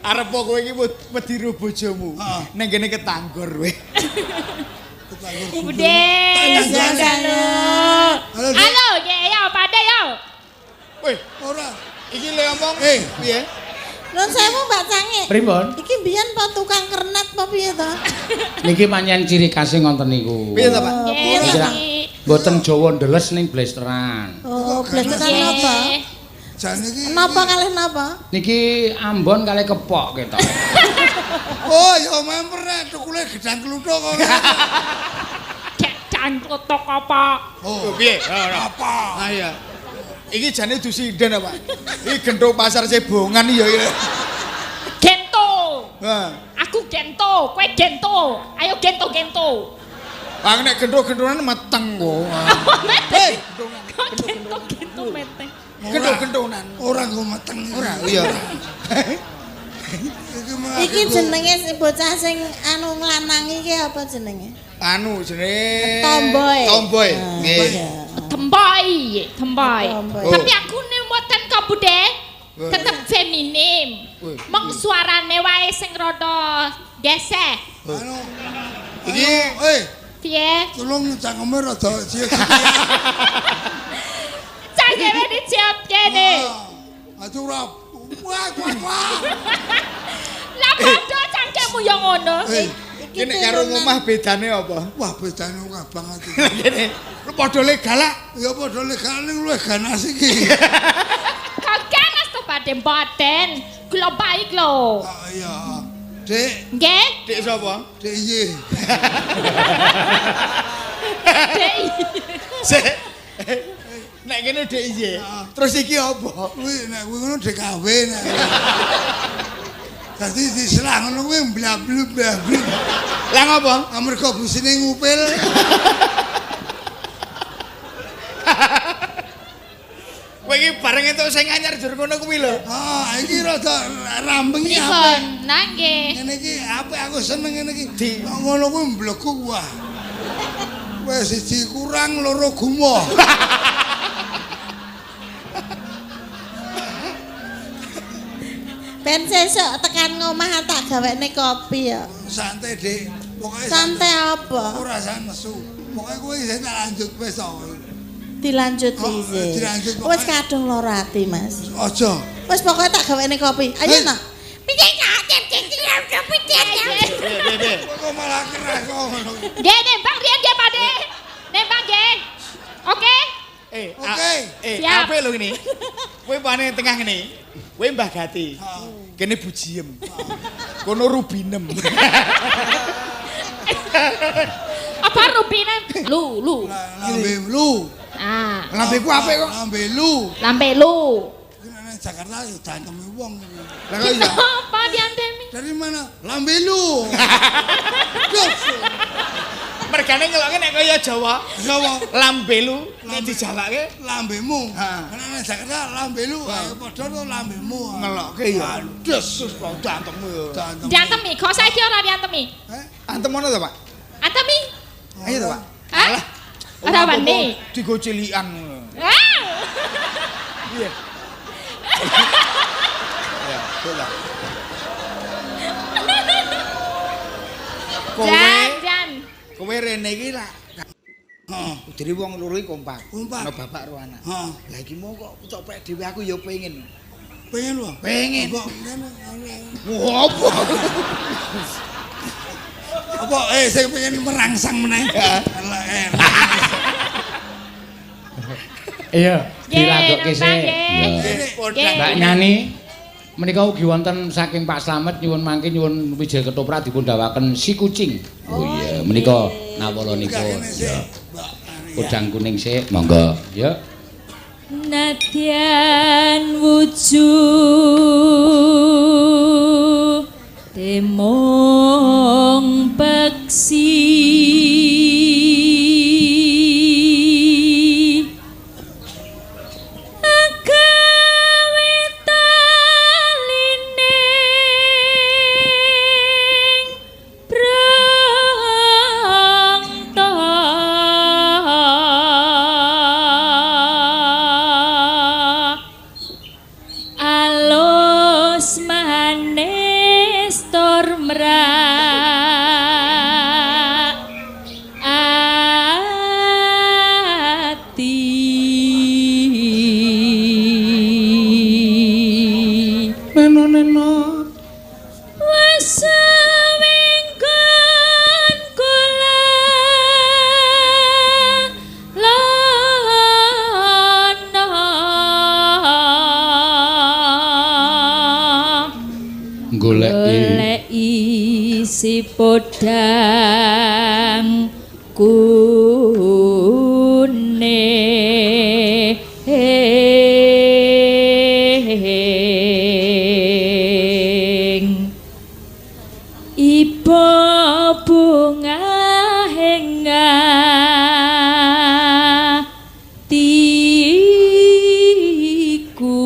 Arep kowe iki wedi ro bojomu. Ning kene ketanggor kowe. Ketanggor. Bude. Halo. Halo, ya Pak De yo. Weh, ora. Iki le ngomong piye? Nuwun sewu Mbak Cange. Pripun? Iki biyen apa tukang kernet apa piye to? Niki pancen ciri khase ngoten niku. Piye to, Pak? Nggih. Mboten Jawa ndeles ning blesteran. Oh, blesteran napa? Jane iki napa kalih napa? Niki Ambon kalih kepok ketok. Oh, ya memper nek tukule gedang kluthuk kok. Gedang kluthuk apa? Oh, piye? Apa? Ha iya. Iki jane dusinden apa? Iki gento pasar Cebongan ya iki. Gento. Heeh. Aku gento, kowe gento. Ayo gento-gento. Lah nek gento-gentonan meteng kok. Hei, gento-gento meteng. Gento-gentonan. Ora nggo meteng. Ora, iya. Iki jenenge sing bocah sing anu nglanang iki apa jenenge? Anu jenenge Tomboy. Tomboy. Nggih. Tomboy, tomboy. Tapi aku nek mboten kok Bude. Tetep feminim. Mong suarane wae sing rada geseh. Anu iki piye? Tulung cangkeme rada ciut. Cangkeme diciut kene. Aduh ora. Wah, wah, wah. Lah padha cangkemmu yo ngono. Iki nek karo omah bedane apa? Wah, bedane akeh banget iki. Kene lu padha le galak. Ya padha le galak ning luwih ganas iki. Kok ganas to Pak mboten. Kula baik lho. Ah iya. Dik. Nggih. Dik sapa? Dik iye. Dik. Sik. Nek kene Dik iye. Terus iki apa? Kuwi nek kuwi ngono DKW nek. Dadi diselah ngono kuwi mblablu-blablu. Lah ngopo? Amarga busine ngupil. Kowe iki bareng entuk sing anyar jur ngono kuwi lho. Ah, iki rada ramping iki apik. Nah nggih. Ngene iki apik aku seneng ngene iki. Ngono kuwi mbleguk wah. Wis siji kurang loro gumoh. Ben sesuk tekan ngomah tak gawekne kopi ya. Santai, Dik. Pokoke santai apa? Ora usah nesu. Pokoke kowe isih tak lanjut wis to. Dilanjut isih. Dilanjut. Wis kadung lara ati, Mas. Aja. Wis pokoke tak gawekne kopi. Ayo no. Piye kok piye? Kok malah keras kok ngono. Nggih, nembang riyen nggih, Pak De. Nembang nggih. Oke. Oke. Apik lho ngene. Kowe pane tengah ngene. Kowe Mbah Gati. Kene Bujiem. Kono Rubinem. Apa Rubinem? Lu, lu. Lambe lu. Ah. Lambeku apik kok. Lambe lu. Lambe lu. Nang Jakarta yo diantemi wong. Lah kok iya. Apa diantemi? Dari mana? Lambe lu. Mergane ngelokke nek kaya Jawa. Jawa. Lambe lu nek dijawake lambemu. Nek nang Jakarta lambe lu, ayo padha to lambemu. Ngelokke ya. Des terus diantemi yo. Diantemi, kok saiki ora diantemi? Heh? Antem ono to, Pak? Antemi. Ayo to, Pak. Hah? Ora wani. Digo cilikan ngono. Ah. Piye? Ya, bola. Kowe rene iki lak heeh, diri wong loro iki kompak. Ana bapak karo anak. Lah iki mau kok copek dhewe aku ya pengen. Pengen lho? Pengen. Apa? Apa? Apa sing pengen merangsang meneh. Iya, dilagokke sik. Mbak Nyani menika ugi wonten saking Pak Slamet nyuwun mangke nyuwun wijil ketoprak dipun dawaken si kucing. Oh iya, menika nawalanipun. Ya. Podang kuning sik, monggo. Ya. Nadyan wujud temong peksi alus Si podang kuning iba bunga atiku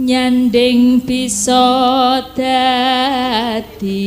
nyanding bisa dadi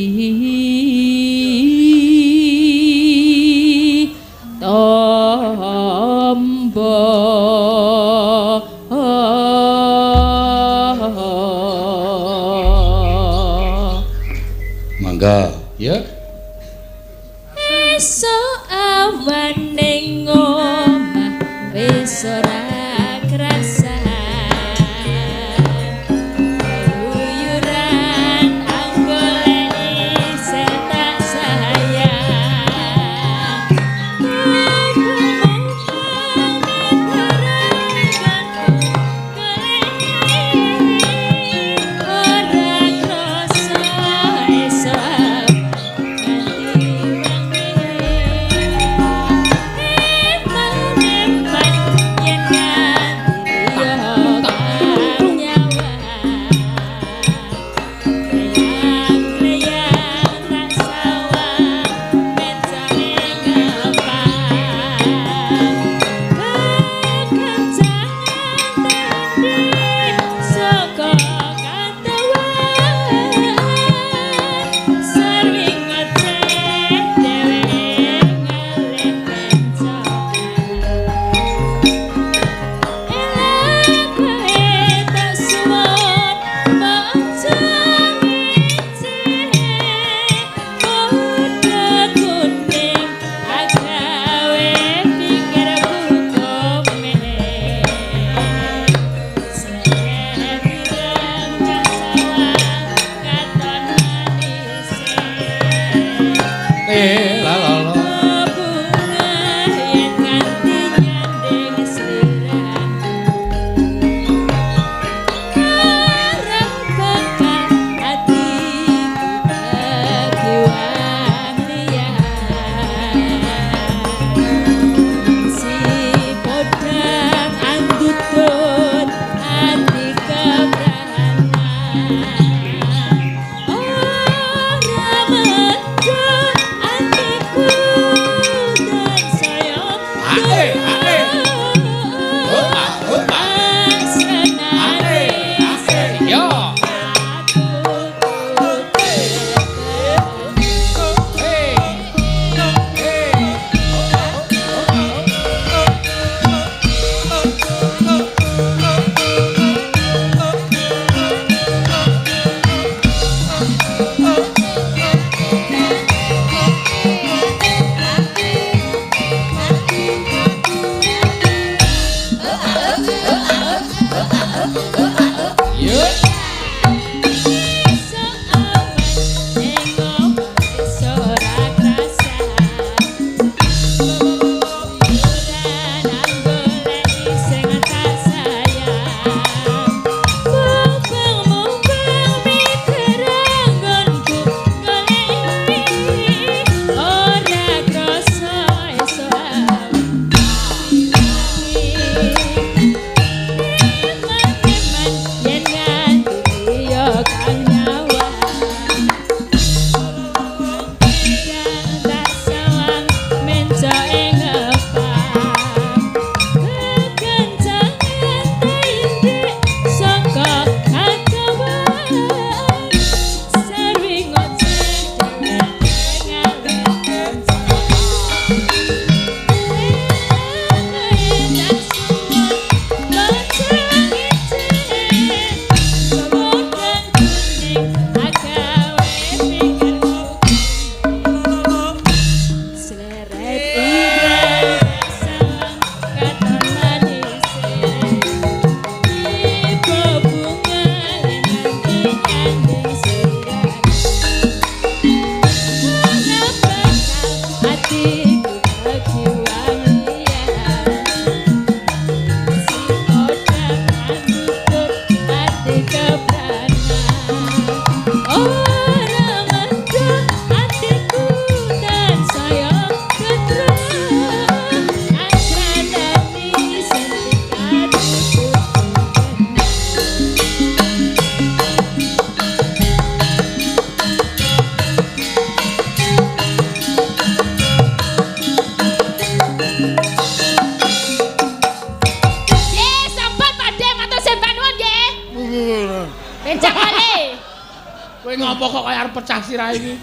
Nyapa kok kaya arep pecah sirah iki?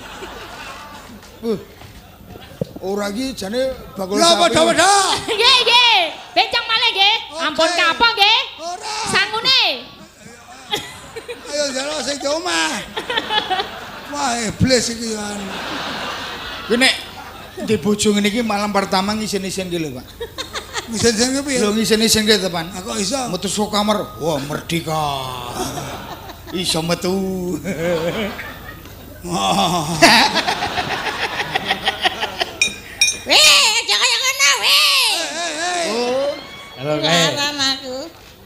Ora iki jane bakul Ya sapi. padha-padha. Nggih, nggih. Bencang malih nggih. Ampun kapok nggih. Ora. Sangune. Ayo njaluk sing di omah. Wah, iblis iki yo. Kuwi nek di bojo ngene iki malam pertama ngisin-isin ki lho, Pak. Ngisin-isin ki piye? Lho ngisin-isin ki to, Pan. Aku iso. Metu saka kamar, wah merdeka. Iso metu. Weh, aja kaya ngono, weh. Oh, Halo kae. Laran aku.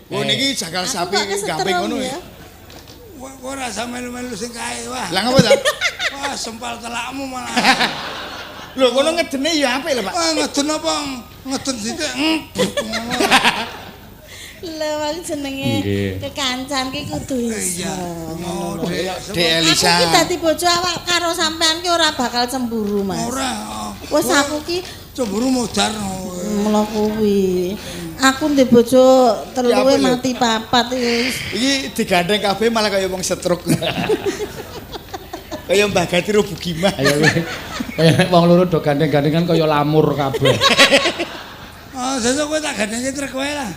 oh niki jagal Aku sapi kok kesetrum gamping ngono ya. ya. Kowe ora usah melu-melu sing kae, wah. Lah ngapa ta? Wah, sempal telakmu malah. Lho kono ngedene ya apik lho, Pak. Wah, ngeden apa? Ngeden sithik. Lho wong jenenge kekancan ki kudu iso. Iya. Ngono lho. Dek Dek Elisa. Aku ki dadi bojo awak karo sampean ki ora bakal cemburu, Mas. Ora. Wis aku ki cemburu modar. Mula kuwi. Aku ndek bojo telu Ya, apa lho? mati papat iki. Iki digandeng kabeh malah kaya wong stroke. Kaya Mbah Gati ro Bugimah. Ayo kowe. Kaya nek wong loro do gandeng-gandengan kaya lamur kabeh. Ah, sesuk kowe tak gandengke trek kowe lah.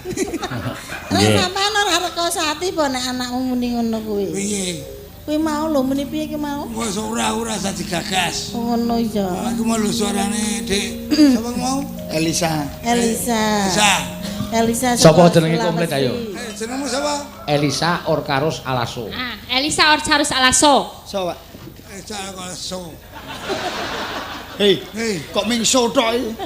Lah sampean ora rekoso ati apa nek anakmu muni ngono kuwi. Piye? Kuwi mau lho muni piye ki mau? Wis ora usah digagas. Oh, ngono iya. Aku mau lho suarane, Dik. Sapa mau? Elisa. Elisa. Elisa. Elisa. Sapa saka jenenge komplit, ayo? Eh, jenengmu sapa? Elisa Orkarus Alaso. Ah, Elisa Orcarus Alaso. So, Pak. Elisa Alaso. Hei, Hei, kok mingso tok iki?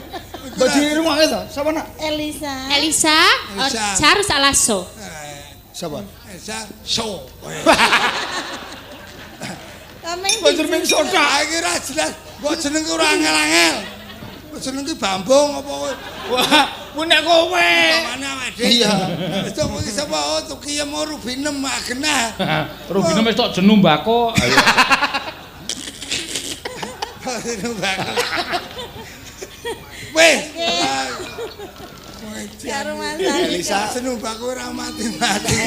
Mbok dirungokke to? Sapa nak? Elisa. Elisa Elisa. Orcarus Alaso. Sapa? Elisa So. Kameng Kok jeneng mingso tok? Iki ora jelas. Mbok jenengku ora angel-angel. Mbok jenengku Bambung apa kowe? Wah, kuwi nek kowe. Pamane awake dhewe. Iya. Wis to kowe iki sapa? Oh, Tukiyem Rubinem Agenah. Rubinem wis tok jenu mbako. Ayo. Rubinem. Wis. Karo Mas Elisa. Jenu mbako ora mati-mati.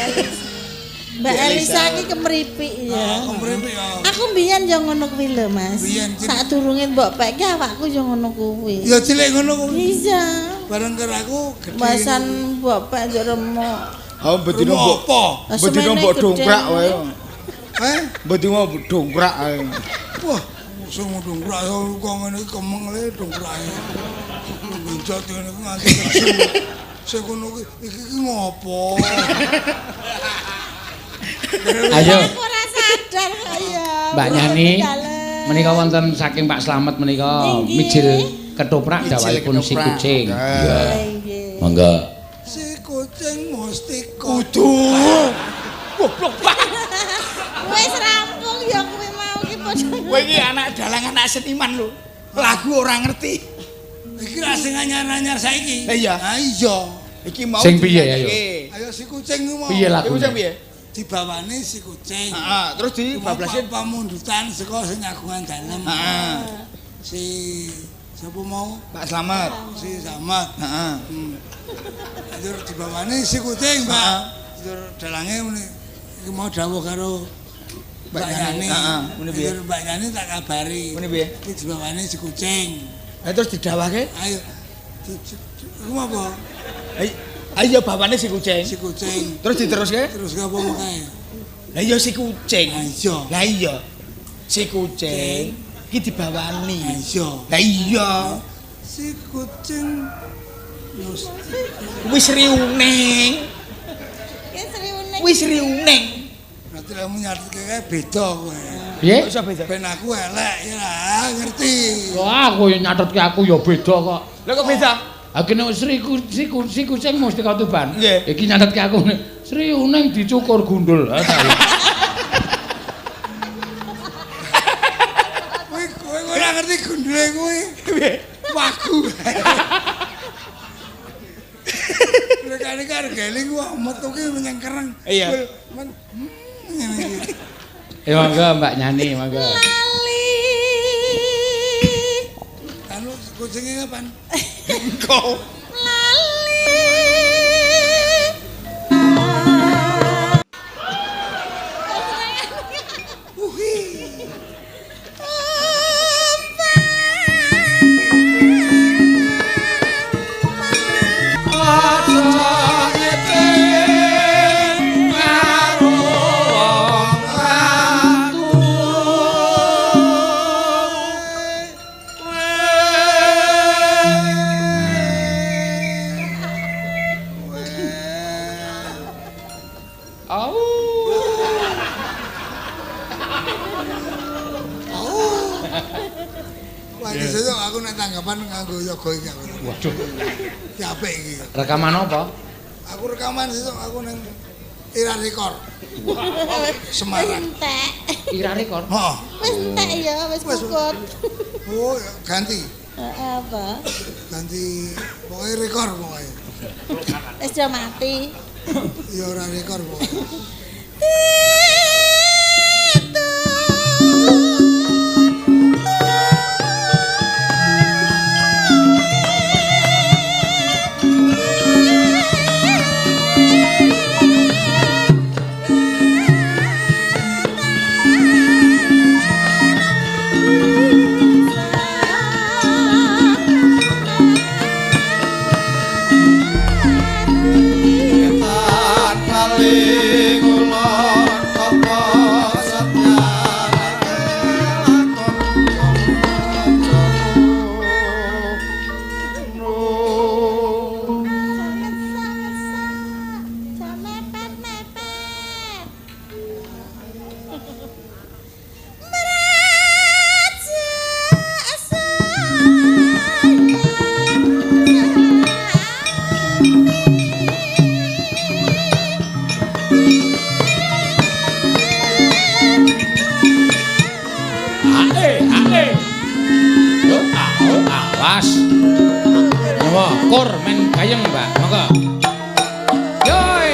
Mbak Elisa iki kemripik ya. Kemripik ya. Aku mbiyen yo ngono kuwi lho, Mas. Mbiyen, cilik. Sadurunge mbok pek ki awakku yo ngono kuwi. Ya cilik ngono kuwi. Iya. Bareng karo aku gedhe. Basan mbok pek yo remuk. Ha bedino mbok. apa? Bedino mbok dongkrak wae. Eh? Bedino mbok dongkrak ae. Wah, sing dongkrak kok ngene iki kemeng le dongkrake. Ngenjot ngene iki nganti keju. Sing ngono kuwi iki ki ngopo? Ayo. Aku ora sadar kok ya. Mbak Nyani menika wonten saking Pak Slamet menika mijil ketoprak dawahipun si kucing. Iya. Nggih. Monggo. Si kucing mustika. Kudu. Goblok banget. Wis rampung ya kuwi mau ki padha. Kowe iki anak dalang anak seniman lho. Lagu ora ngerti. Iki ra sing anyar-anyar saiki. Lah iya. Ha iya. Iki mau Sing piye, ayo? Ayo si kucing ku mau. Piye Iku lagune? sing piye? Dibawani si kucing. Heeh, terus dibablasin. Pamundutan saka sing agungan dalem. Heeh. Si sapa mau? Pak Slamet. Si Samad. Heeh. Njur dibawani si kucing, Pak. Njur dalange muni iki mau dawuh karo Mbak Yani. Heeh, muni piye? Njur Mbak Yani tak kabari. Muni piye? Iki dibawani si kucing. Lah terus didawahke? Ayo. Iku apa? Ayo bawane si kucing. Si kucing. Terus diteruske? Terus apa kae? Lah iya si kucing. Lah iya. Lah iya. Si kucing iki dibawani. Lah iya. Lah iya. Si kucing Wis riuning. Ki sriuning. Wis riuning. Berarti lek nyatet kae beda kowe. Piye? Kok iso beda? Ben aku elek ya ngerti. Wah, aku nyatetke aku ya beda kok. Lah kok beda? Aku nek Sri si kucing Mustika Tuban. Nggih. Iki nyatetke aku Sri Uning dicukur gundul. Ha ta. Kowe kowe ora ngerti gundule kuwi. Piye? Wagu. Nek kare kare geling wah metu ki menyeng kereng. Iya. Men ngene iki. Eh monggo Mbak Nyani, monggo. Lali. Anu kucinge kapan? Engko. Lali. Uhi. Kapan-kapan nganggo yoga iki aku. Waduh. Ki apik iki. Rekaman apa? Aku rekaman sesuk aku ning Ira Rekor. Semarang. Entek. Ira Rekor. Heeh. Wis entek ya, wis bukut. Oh, ganti. Apa? Ganti pokoke rekor pokoke. Wis do mati. Ya ora rekor pokoke. Paling ulon apa Awas. Nyawa kur men gayeng, Mbak. Monggo. Yoi.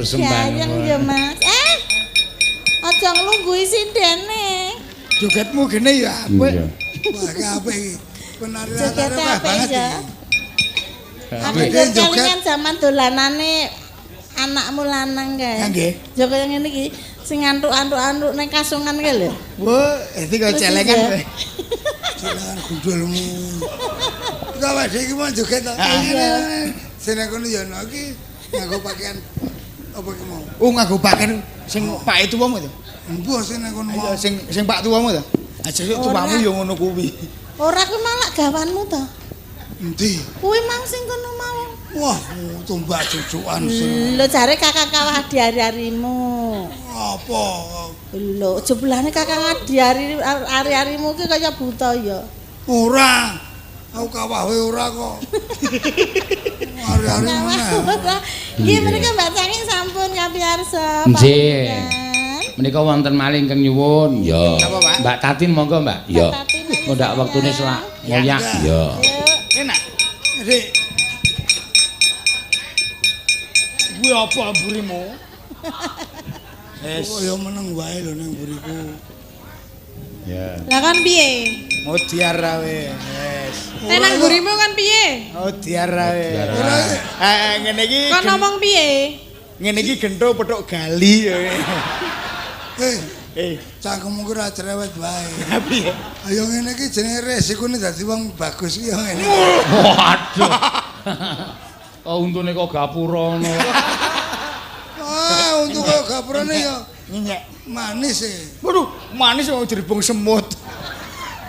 Gayeng ya Mas. Aja nglungguhi sindene. Jogetmu gene ya apik. Wah, iki apik iki. Jogete Penarian apik banget ya. iki. Aku Apik. yo kelingan jaman dolanane anakmu lanang kae. Nggih. Yo kaya ngene iki sing ngantuk-antuk-antuk ning kasungan kae lho. Wah, iki kok celengan. Celengan gundulmu. Iki awake dhewe iki mau joget to. Sing nang kono ya ana iki nganggo pakaian apa iki mau? Oh, nganggo pakaian sing pak tuwamu to. Mbuh sing nang kono mau. Ayo sing sing pak tuwamu to. Aja sik tuwamu ya ngono kuwi. Ora kuwi malah gawanmu to. Endi? Kuwi mau sing kono mau. Wah, tumbak cucukan sing. Lho jare kakak kawah adi-arimu. Apa? Lho, jebulane kakak adi ari-arimu ki kaya buta ya. Ora. Aku kawah wae ora kok. Ari-ari meneh. Nggih menika Mbak Cangik sampun kapiyarsa. Nggih. Menika wonten malih ingkang nyuwun. Ya. Mbak Tatin monggo, Mbak. Ya. Ndak wektune selak ngoyak. Ya. Enak. Dik, Kuwi apa mburimu? kok ya meneng wae lho ning mburiku. Ya. Lah kan piye? Modiar ra we. Wes. Nek nang mburimu kan piye? Oh, diar ae. Ora Eh, ngene iki. Kon ngomong piye? Ngene iki gento petuk gali. Eh, Eh, cangkemmu ki ora cerewet wae. piye? Ayo ngene iki jenenge resikone dadi wong bagus ki ya ngene. Waduh. Oh, untune kok gapura ngono. Ah, untuk kok gapurane ya Nyenyek. manis e. Waduh, manis wong jerbung semut.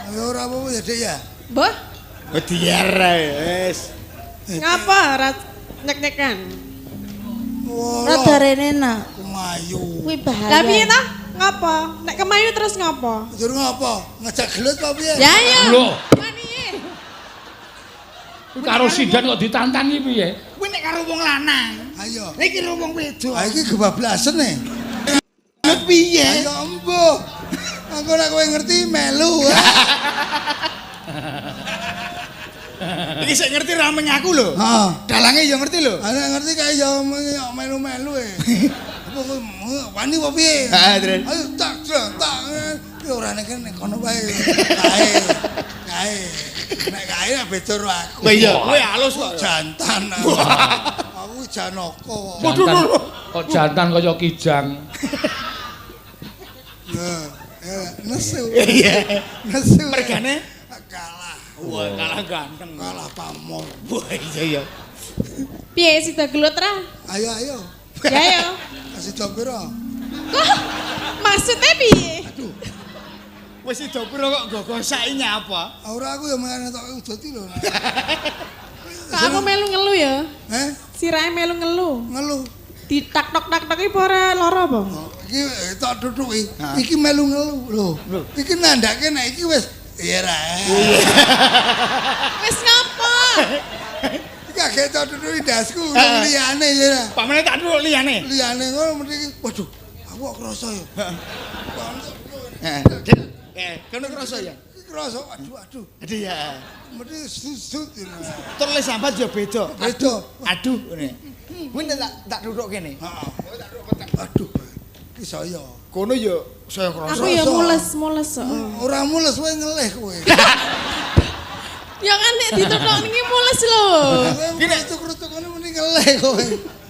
Ya ora apa-apa ya, Dik ya. Mbah, Oh, diar ae, wis. ngapa ora nyek-nyekan? Rada rene nak. Kemayu. Kuwi bahaya. Lah piye ta? Ngapa? Nek kemayu terus ngapa? Jur ngapa? Ngejak gelut apa piye? Ya ya. Lho. Piye? Kuwi karo sidan kok ditantangi piye? Kuwi nek karo wong lanang. Ayo. Nek karo wong wedok. Ah iki kebablasan e. Gelut piye? Ayo embuh. Aku nek kowe ngerti melu. Iki sik ngerti rameng aku lho. Heeh. Dalange ya ngerti lho. Ana ngerti kae ya melu-melu e. Apa kowe wani apa piye? Heeh, terus. Ayo tak tak. Ya ora nek nek kono wae. Kae. Kae. Nek kae nek beda karo aku. Lah iya, kowe halus kok. Jantan. Aku janaka kok. Jantan, kok jantan kaya kijang. Ya, nesu. Iya. Nesu. Mergane kalah. Wah, kalah ganteng. Kalah pamor. Wah, iya ya. Piye sida gelut ra? Ayo ayo. Ya ya. Kasih jawab piro? Kok maksudnya piye? Wis sida piro kok gogosaki nyapa? Ora aku ya mangan tok udut lho. Kok aku melu ngelu ya? Eh, Sirahe melu ngelu. ngelu. Ditak-tok-tak-tok iki ora lara apa? Oh, iki tok tutuki. Iki melu ngelu lho. Iki nandake nek iki wis iya ra. Wis ngapa? Iki kaget tok tutuki ndasku liyane ya ra. Pamane tak dulu liyane. Liyane ngono mesti iki waduh, aku kok krasa ya. Heeh. Eh, kono krasa ya. Iki krasa aduh aduh. Aduh ya. Mesti sut-sut. Tur le sambat ya beda. Beda. Aduh ngene. Kuwi tak duduk kene. Heeh. Aduh. Iki saya. Kono ya saya krasa. Aku ya mules-mules heeh. Ora mules kowe ngelih kowe. Ya kan nek dituthuk niki mules lho. Kowe nek krutuk ngono muni ngelih kowe.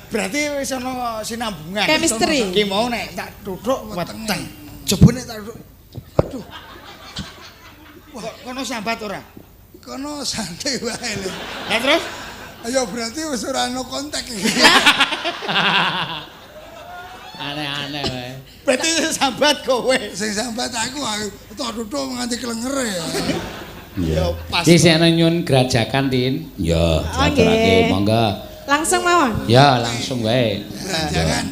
Berarti wis ana sinambungan. Chemistry. Ki mau nek tak duduk weteng. Coba nek tak duduk. Aduh, Wah, kono sambat ora? kono santai wae lho. Lah terus Ayo berarti wis ora ana kontak iki. Aneh-aneh wae. berarti sambat kowe. Sing sambat aku tok duduk nganti klenger ya. Iya. Ya pas. Iki sing ana nyun grajakan, Tin. Ya, diaturake monggo. Langsung mawon. Ya, langsung wae. Beranjangan.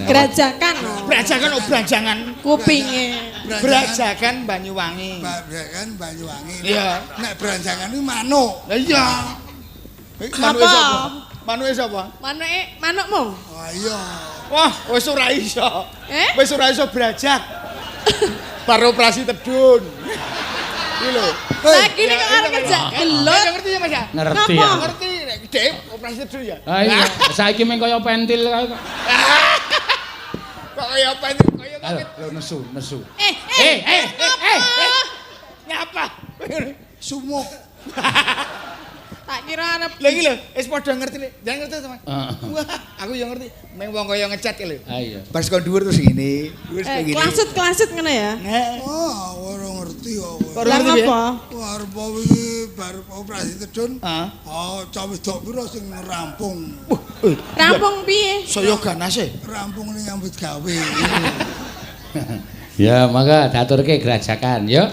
Gerajakan. Brajakan oh branjangan. Kupinge. Brajakan Banyuwangi. Beranjangan Banyuwangi. Iya. Nek beranjangan kuwi manuk. Lah iya. Manuke Apa? sapa? Manuke sapa? Manuke manukmu. Oh iya. Wah, wis ora iso. Eh? Wis ora iso brajak. Bar operasi tedun. Iki lho. Lagi nih kok arep kerja gelut. Ya ngerti ya Mas ya? Ngerti Ngapa? ya. Ngerti nek dhek operasi tedun ya. Ah iya, saiki mung kaya pentil kae kok. Kok kaya apa itu? Kaya Ayo, lho nesu, nesu. Eh, Eh, eh, eh, eh. Nyapa? Sumuk. Tak kira arep Lha iki lho, wis padha ngerti nek. Jangan ngerti to, Mas. Heeh. Wah, aku yo ngerti. Meng wong kaya ngecat ki lho. Ah iya. Pas kon dhuwur terus ngene, dhuwur eh, kayak gini. klasut-klasut ngono ya. Nah, Oh, ora ngerti kok. kowe. Ora Lah ngerti piye? ngapa? Wah, arep wingi bar operasi tedun. Heeh. Oh, cah wedok piro sing rampung. Rampung piye? Saya ganas e. Rampung ning nyambut gawe. Ya, monggo diaturke grajakan, yuk.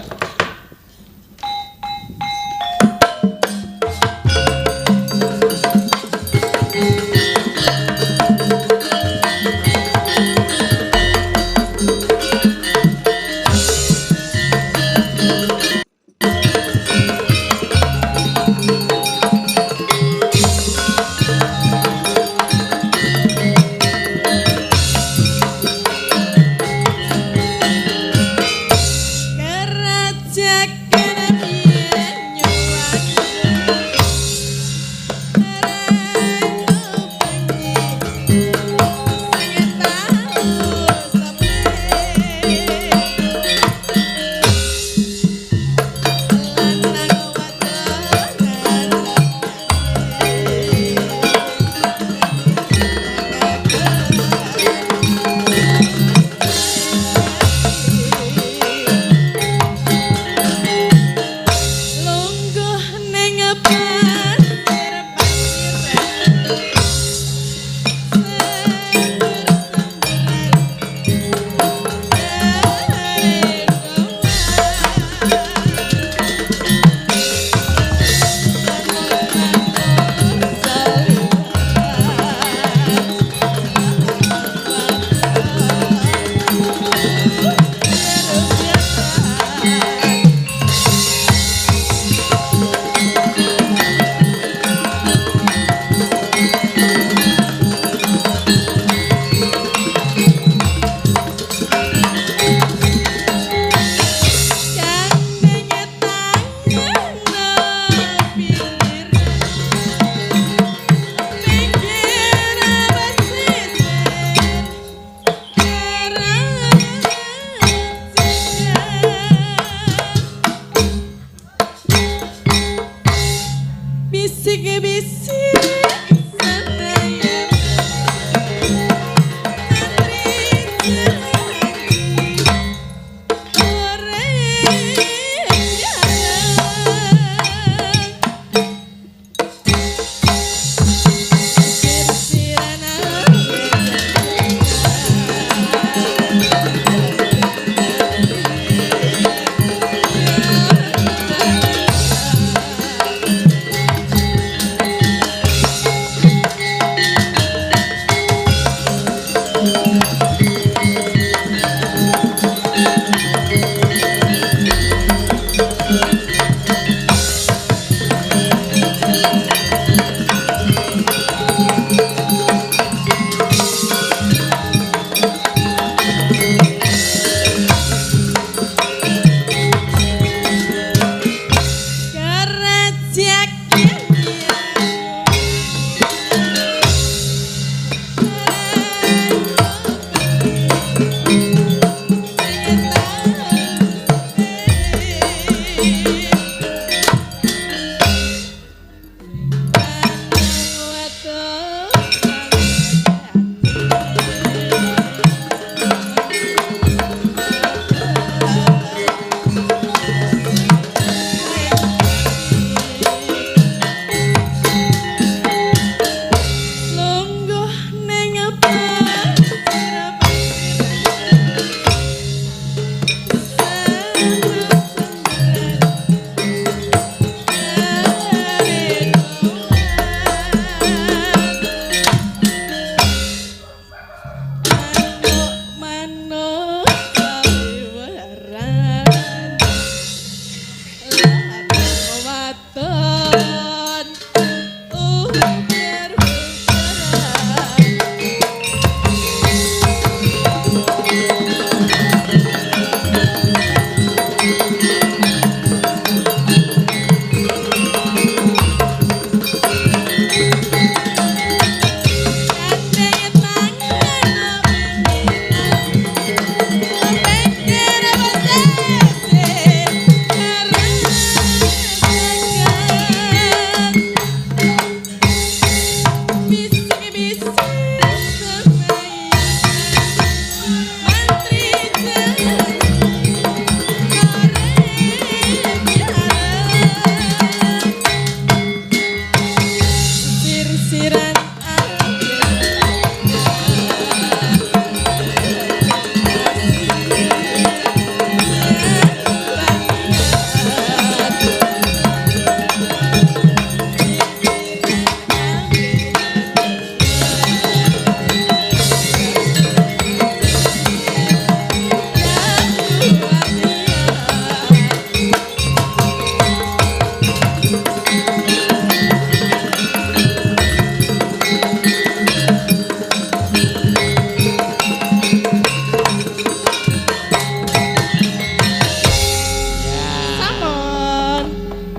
Kerajaan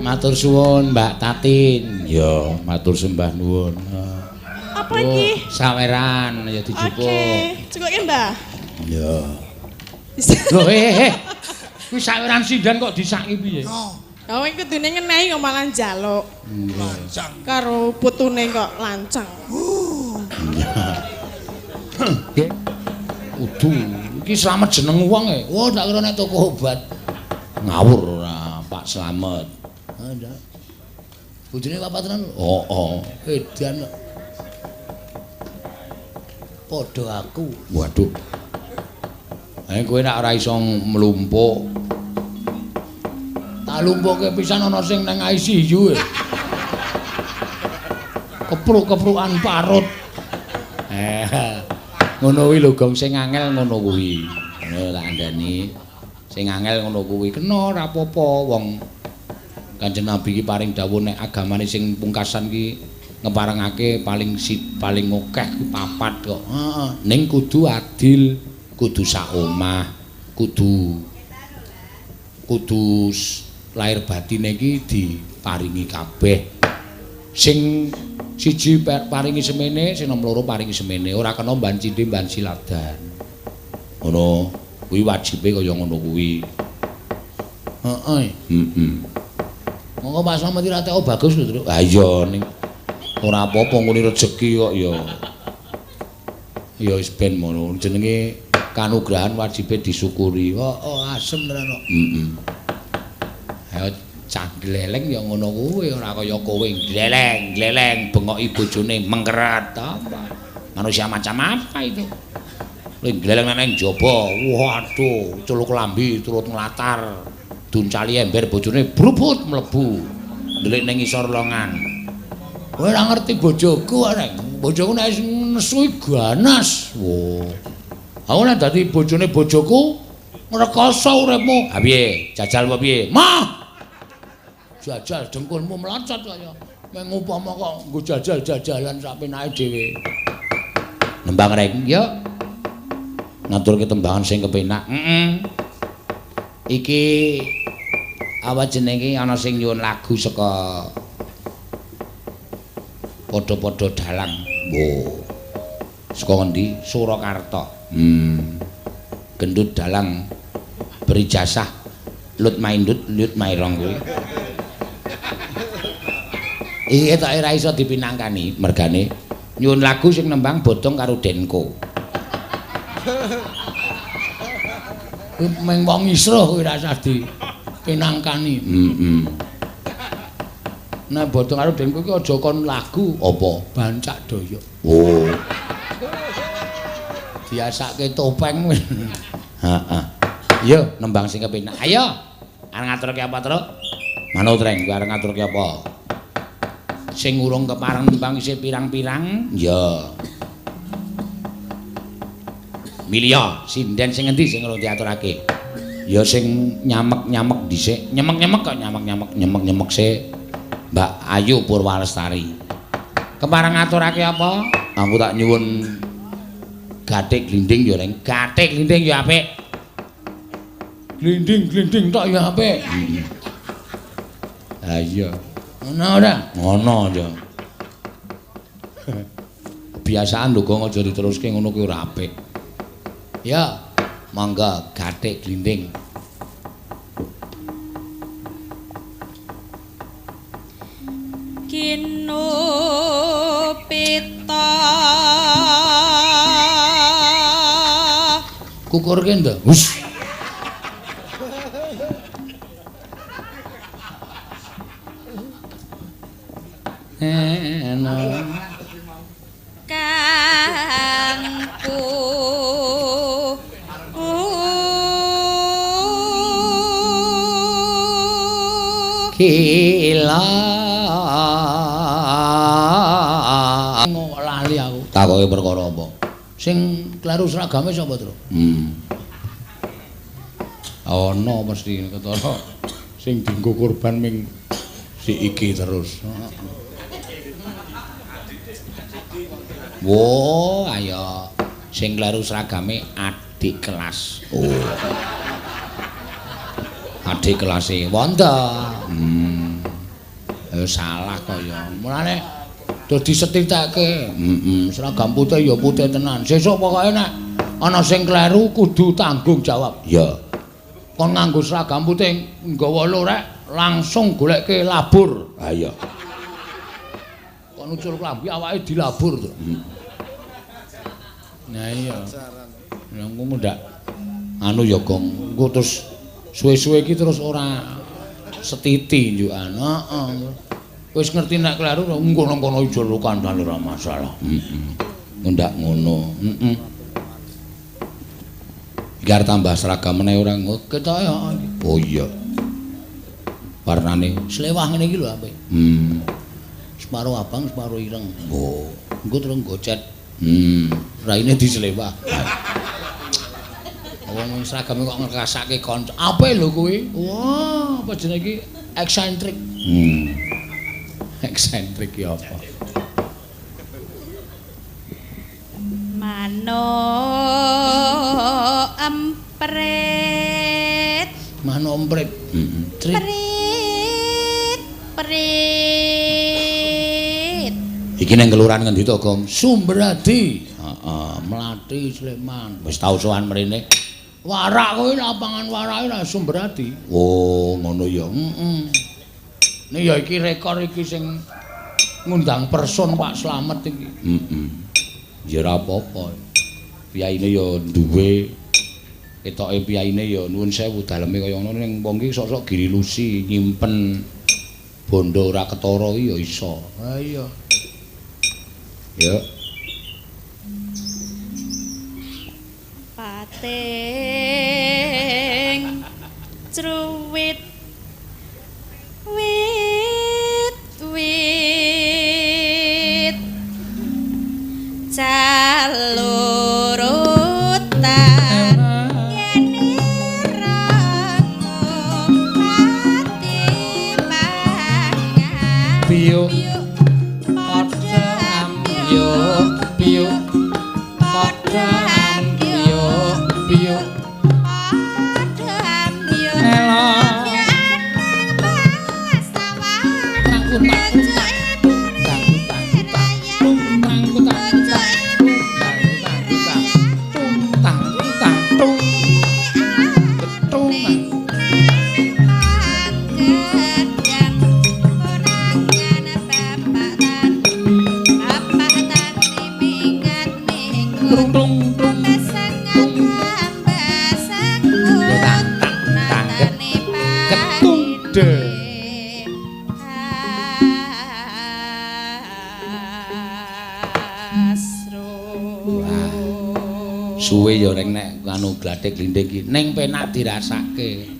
Matur suwun Mbak Tatin. Ya, matur sembah nuwun. Apa iki? Saweran ya dijupuk. Oke, cukuke Mbah. Ya. Lho, Kuwi saweran sidan kok disaki piye? Ya kowe kudune ngenehi kok malah njaluk. Lancang. Karo putune kok lancang. Nggih. Kudu iki Slamet jeneng wong e. Wah, tak kira nek toko obat. Ngawur ora Pak Slamet. Ha ndak. Bojone papat tenan. Heeh. Edan kok. Padha aku. Waduh. Kowe nek ora iso mlumpuk. Tak lumpuke pisan ana sing nang ICU e. Kepruk-keprukan parut. Ngono kuwi lho Gong, sing angel ngono kuwi. Ngono tak andani. Sing angel ngono kuwi kena ora apa-apa wong Kanjeng Nabi iki paring dawuh nek agamane sing pungkasan ki ngeparengake paling paling akeh kuwi papat kok. Heeh. Ning kudu adil, kudu sak omah, kudu lahir batine iki diparingi kabeh. Sing siji paringi semene, sing nomor loro paringi semene, ora kena mban cindhe mban siladan. Ngono, kuwi wajibe kaya ngono kuwi. Heeh. Heeh. Monggo Pak Slamet iki ra teko bagus lho, Truk. Ha iya ning Ora apa-apa ngene rejeki kok ya. Ya wis ben ngono. Jenenge kanugrahan wajibe disyukuri. Oh, asem tenan kok. Heeh. Ayo cah gleleng ya ngono kuwi, ora kaya kowe gleleng, gleleng bengoki bojone mengkeret apa. Manusia macam apa itu? Kowe gleleng nang njaba. Waduh, culuk lambi turut nglatar. Duncali ember bojone brubut mlebu. Ndelik ning ngisor longan. Kowe ora ngerti bojoku, Reng. Bojoku nek nesu ganas. Wo. Aku nek dadi bojone bojoku ngrekoso uripmu. Ha piye? Jajal apa piye? Mah. Jajal dengkulmu mlocot kaya. Meng upama kok nggo jajal-jajalan sak penake dhewe. Nembang Reng, yo. Ngaturke tembangan sing kepenak. Heeh. Iki apa jenenge ana sing nyuwun lagu saka padha-padha dalang. Wo. Saka ngendi? Surakarta. Gendut dalang berijazah lut maindut lut mairong kuwi. Iki ketoke ora iso dipinangkani mergane nyuwun lagu sing nembang Bodong karo Denko. Kuwi mung wong isruh kuwi ora usah dipinangkani. Heeh. Nek Bodong karo Denko iki aja kon lagu apa? Bancak Daya. Oh. Diasake topeng. Heeh. Yo nembang sing kepenak. Ayo. Arep ngaturke apa, Truk? Manut Reng, arep ngaturke apa? Sing urung kepareng nembang isih pirang-pirang? Ya. Milya, sinden sing endi sing urung diaturake? Ya sing nyamek-nyamek dhisik. Nyemek-nyemek kok nyamek-nyamek, nyemek-nyemek sik. Mbak Ayu Purwalestari. Kepareng ngaturake apa? Aku tak nyuwun gathik glinding ya, Reng. Gathik glinding ya apik. Glinding-glinding tok ya apik. Ha iya. Ngono ora? Ngono ya. Kebiasaan lho kok aja diteruske ngono kuwi ora apik. Ya, monggo gathik glinding. Kinupita. Kukurke ndak? Hus. Kangku kila lali aku takoke perkara apa sing kleru seragame sapa, Tru? Ana mesti ketara sing dienggo korban ming si iki terus. Wo, ayo sing kleru seragame adik kelas. Oh. Adik kelase wonten. Salah kaya. Mulane do disetitake. Seragam putih ya putih tenan. Sesuk pokoke nek ana sing kleru kudu tanggung jawab. Ya. Kon nganggo seragam putih nggawa lorek langsung golekke labur. Ha iya. Kon ucul klambi awake dilabur to. Nah iya. Lah engko ndak anu ya Gong. Engko terus suwe-suwe iki terus ora setiti njukan. Heeh. Wis ngerti nek kleru engko nang kono ijol kandhane ora masalah. Heeh. Ndak ngono. Heeh. Iki arep tambah seragam meneh ora ketok ya. Oh iya. Warnane slewah ngene iki lho apik. Separo abang, separo ireng. Oh, engko terus gocet. Raine dislewah. Wong seragame kok ngrekasake kanca. Apik lho kuwi. Wah, apa jenenge iki? Eksentrik. Eksentrik ya apa? Manuk emprit. Manuk emprit. Prit. Prit. Iki nang kelurahan ngendi to, Gong? Sumberadi. Heeh, Mlati Sleman. Wis tau sowan mrene. Warak kuwi lapangan warake nang Sumberadi. Oh, ngono ya. Heeh. Nek ya iki rekor iki sing Ngundang person Pak Slamet iki. Heeh. Ya ora apa-apa. Piyaine ya duwe. Ketoke piyaine ya nuwun sewu daleme kaya ngono ning wong iki sok-sok girilusi nyimpen bondo ora ketara iki ya iso. Ha iya. Ya. Pating truwit wit wit calurutan yeni rango pati mangan Biuk padha ambyuk biuk padha ambyuk biuk padha ambyuk Nelo. Suwe ya reng nek anu glathik glindhing iki ning penak dirasake.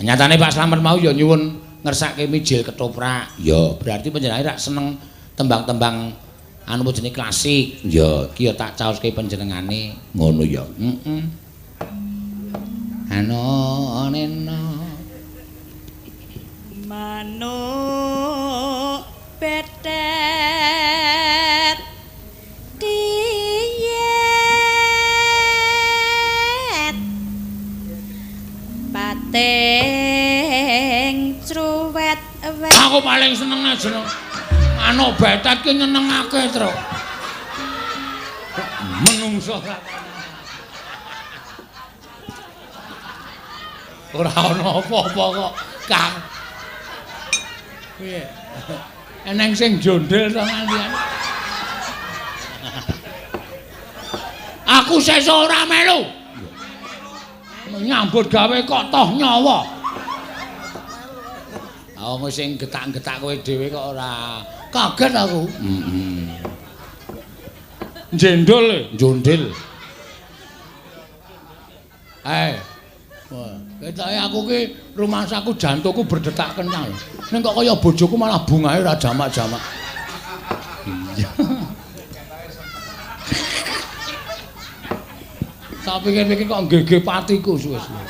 Nyatane Pak Slamet mau ya nyuwun ngersake mijil ketoprak. Ya berarti panjenengane rak seneng tembang-tembang anu jenenge klasik. Ya iki ya tak caoske panjenengane ngono ya. Heeh. Ano neno manuk betet diet pating truwet wet. Aku paling seneng jeneng manuk betet ki nyenengake, Truk. Menungso ora ana apa-apa kok, Kang. Piye? Eneng sing jondel to ngantian. Aku sesuk ora melu. Nyambut gawe kok toh nyawa. Wong sing getak-getak kowe dhewe kok ora kaget aku. Heeh. Jendol, jondel. Wah, ketoke aku ki rumangsaku jantungku berdetak kencang. Ning kok kaya bojoku malah bungahe ora jamak-jamak. Iya. Tak pikir-pikir kok nggege patiku suwe-suwe.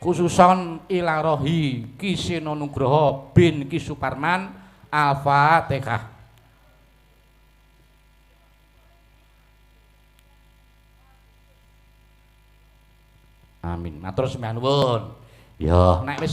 Khususon ilarohi Ki Seno Nugroho bin Ki Suparman. Al-Fatihah. Amin. Matur sembah nuwun. Ya, nek wis